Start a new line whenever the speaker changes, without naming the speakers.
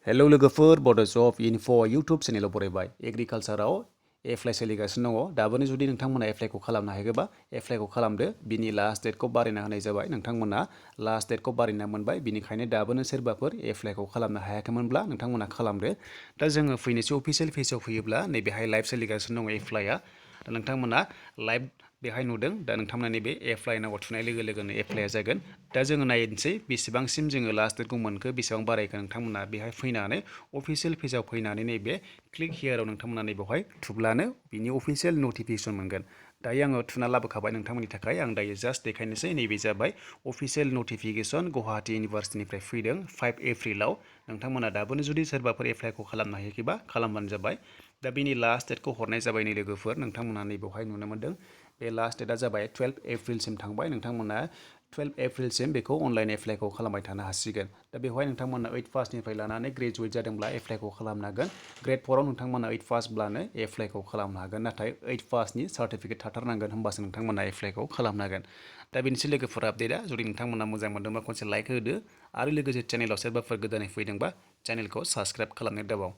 hello लोगोफोर बड' जब info YouTube चेनेलाव बरायबाय एग्रिकालसाराव apply सोलिगासिनो दङ दाबोनो जुदि नोंथांमोना एप्लाइखौ खालामनो हायाखैबा एप्लाइखौ खालामदो बिनि लास्ट डेटखौ बारायना होनाय जाबाय नोंथांमोना लास्ट डेटखौ बारायना मोनबाय बिनिखायनो दाबोनो सोरबाफोर एप्लाइखौ खालामनो हायाखैमोनब्ला नोंथांमोना खालामदो दा जोङो फैनोसै अफिसियेल पेजाव फैयोब्ला नैबेहाय लाइभ सोलिगासिनो दङ एप्लाइआ दा नोंथांमोना लाइभ बेहाय नुदों दा नोंथांमोना नैबे एप्लाइ नाव थुनाय लोगो लोगोनो एप्लाइआ जागोन दा जोङो नायनोसै बेसेबांसिम जोङो लास्ट डेटखौ मोनखो बेसेबां बारायखो नोंथांमोना बेहाय फैनानै अफिसियेल पेजाव फैनानै नैबे क्लिक हियाराव नोंथांमोना नैबेवहाय थुब्लानो बिनि अफिसियेल नटिफिकेसन मोनगोन दायो आङो थुना लाबोखाबाय नोंथांमोननि थाखाय आं दायो जास्ट देखायनोसै नैबे जाबाय अफिसियेल नटिफिकेसन गुवाहाटी इउनिभार्सिटिनिफ्राय फैदों 5 एप्रिलाव नोंथांमोना दाबोनो जुदि सोरबाफोर एप्लाइखौ खालामनो हायाखैबा खालामबानो जाबाय दा बिनि लास्ट डेटखौ हरनाय जाबाय नै लोगोफोर नोंथांमोना नैबेवहाय नुनो मोन्दों बे लास्ट डेटआ जाबाय 12 एप्रिलसिम थांबाय नोंथांमोना 12 एप्रिलसिम बेखौ अनलाइन एप्लाइखौ खालामबाय थानो हासिगोन दा बेवहाय नोंथांमोना 8 पासनिफ्राय लानानै ग्रेजुवेट जादोंब्ला एप्लाइखौ खालामनो हागोन ग्रेड 4आव नोंथांमोना 8 पासब्लानो एप्लाइखौ खालामनो हागोन नाथाय 8 पासनि सार्टिफिकेट थाथारनांगोन होमबासो नोंथांमोना एप्लाइखौ खालामनो हागोन दा बेनोसै लोगोफोर आपडेटआ जुदि नोंथांमोना मोजां मोनदोंबा खनसे लाइक होदो आरो लोगोसे चेनेलाव सोरबाफोर गोदानै फैदोंबा चेनेलखौ साबस्क्राइब खालामनो दाबाव